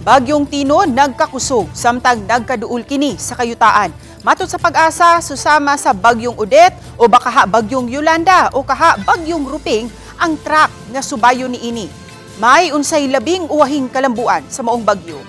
Bagyong Tino nagkakusog samtang nagkaduol kini sa kayutaan. Matod sa Pag-asa, susama sa Bagyong Odette o bakaha Bagyong Yolanda o kaha Bagyong Ruping ang truck nga subayo niini. May unsay labing uwahing kalambuan sa maong bagyo.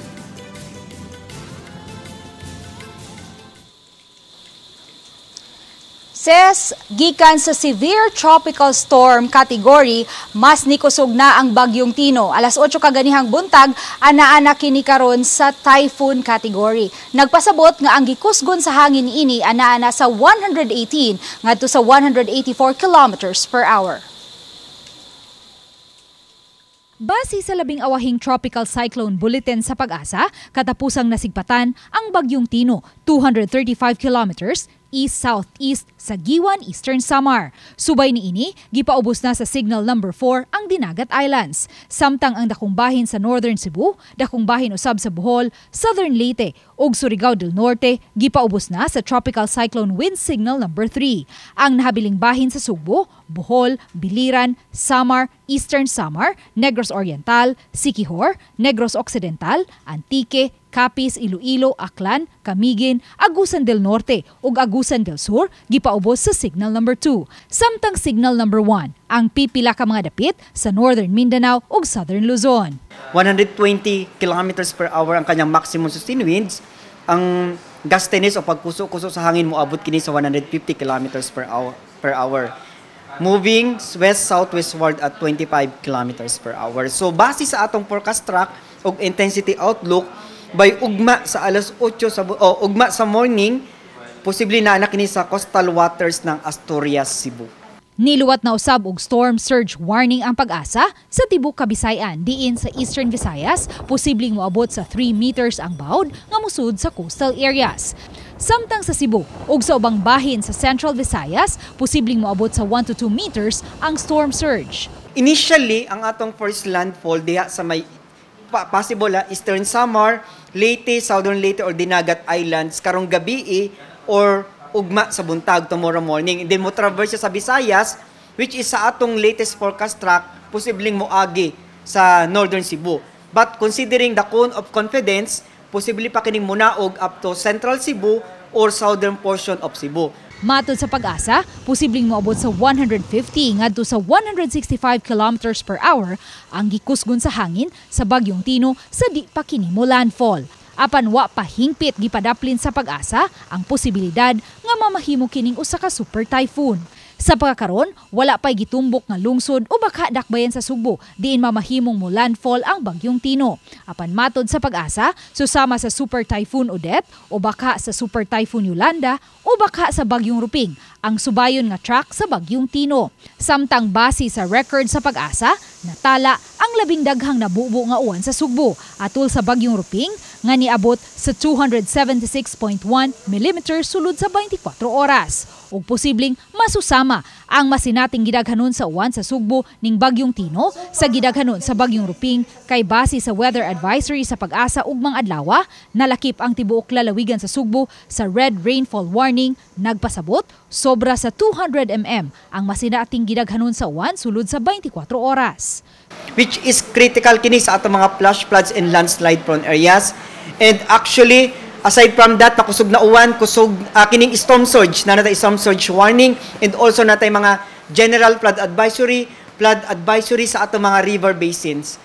Ses, gikan sa severe tropical storm category, mas nikusog na ang Bagyong Tino. Alas 8 kaganihang buntag, ana-ana kini karon sa typhoon category. Nagpasabot nga ang gikusgon sa hangin ini ana-ana sa 118 ngadto sa 184 kilometers per hour. Base sa labing awahing tropical cyclone bulletin sa Pag-asa, katapusang nasigpatan ang Bagyong Tino, 235 kilometers east-southeast sa Guiuan, Eastern Samar. Subay niini, gipaubos na sa signal number 4 ang Dinagat Islands. Samtang ang dakong bahin sa Northern Cebu, dakong bahin usab sa Bohol, Southern Leyte ug Surigao del Norte, gipaubos na sa tropical cyclone wind signal number 3. Ang nahabiling bahin sa Sugbo, Bohol, Biliran, Samar, Eastern Samar, Negros Oriental, Siquijor, Negros Occidental, Antique, Capiz, Iloilo, Aklan, Camiguin, Agusan del Norte ug Agusan del Sur gipaubos sa signal number 2. Samtang signal number 1 ang pipila ka mga dapit sa Northern Mindanao ug Southern Luzon. 120 kilometers per hour ang kanyang maximum sustained winds. Ang gustiness o pagkuso-kuso sa hangin moabot kini sa 150 kilometers per hour. Moving west-southwestward at 25 kilometers per hour. So base sa atong forecast track ug intensity outlook, by ugma sa alas 8 sa ugma sa morning, posible na kini sa coastal waters ng Asturias, Cebu. Niluwat na usab og storm surge warning ang Pag-asa sa tibuok Kabisayan diin sa Eastern Visayas, posibleng moabot sa 3 meters ang bawd nga mosud sa coastal areas. Samtang sa Cebu ug sa ubang bahin sa Central Visayas, posibleng moabot sa 1 to 2 meters ang storm surge. Initially, ang atong first landfall diha sa may possible Eastern Samar, Leyte, Southern Leyte or Dinagat Islands karong gabi or ugma sa buntag tomorrow morning. And then mo traverse sa Visayas, which is sa atong latest forecast track, posibleng moagi sa Northern Cebu. But considering the cone of confidence, posible pa kining munaog up to Central Cebu or southern portion of Cebu. Matod sa Pag-asa, posibleng moabot sa 150 ngadto sa 165 kilometers per hour ang gikusgon sa hangin sa Bagyong Tino sa di pa kini mo landfall. Apan wa pa hingpit gipadaplin sa Pag-asa ang posibilidad nga mamahimo kining usa ka super typhoon. Sa pagkakaron, wala pa'y gitumbok nga lungsod o baka dakbayan sa Sugbo, diin mamahimong mo landfall ang Bagyong Tino. Apan matod sa Pag-asa, susama sa Super Typhoon Odette o baka sa Super Typhoon Yolanda o baka sa Bagyong Ruping, ang subayon nga track sa Bagyong Tino. Samtang base sa record sa Pag-asa, natala ang labing daghang nabubo nga uwan sa Sugbo, atol sa Bagyong Ruping nga niabot sa 276.1 mm sulod sa 24 oras. Ug posibleng masusama ang masinating gidaghanon sa uwan sa Sugbo ning Bagyong Tino sa gidaghanon sa Bagyong Ruping kay base sa weather advisory sa Pag-asa ugmang adlaw, nalakip ang tibuok lalawigan sa Sugbo sa red rainfall warning, nagpasabot sobra sa 200 mm ang masinating gidaghanon sa uwan sulod sa 24 oras. Which is critical kini sa atong mga flash floods and landslide prone areas. And actually, aside from that, nakusog na uwan, kusog kining storm surge, na natay storm surge warning, and also natay mga general flood advisory sa atong mga river basins.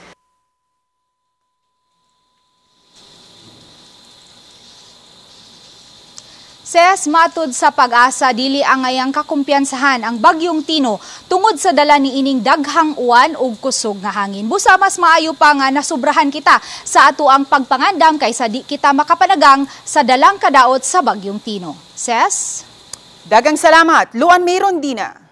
Ses, matud sa Pag-asa, dili angayang kakumpiyansahan ang Bagyong Tino tungod sa dala ni ining daghang uwan ug kusog nga hangin. Busa mas maayo pa nga nasubrahan kita sa ato ang pagpangandam kaysa di kita makapanagang sa dalang kadaot sa Bagyong Tino. Ses? Dagang salamat, Luan Meron Dina.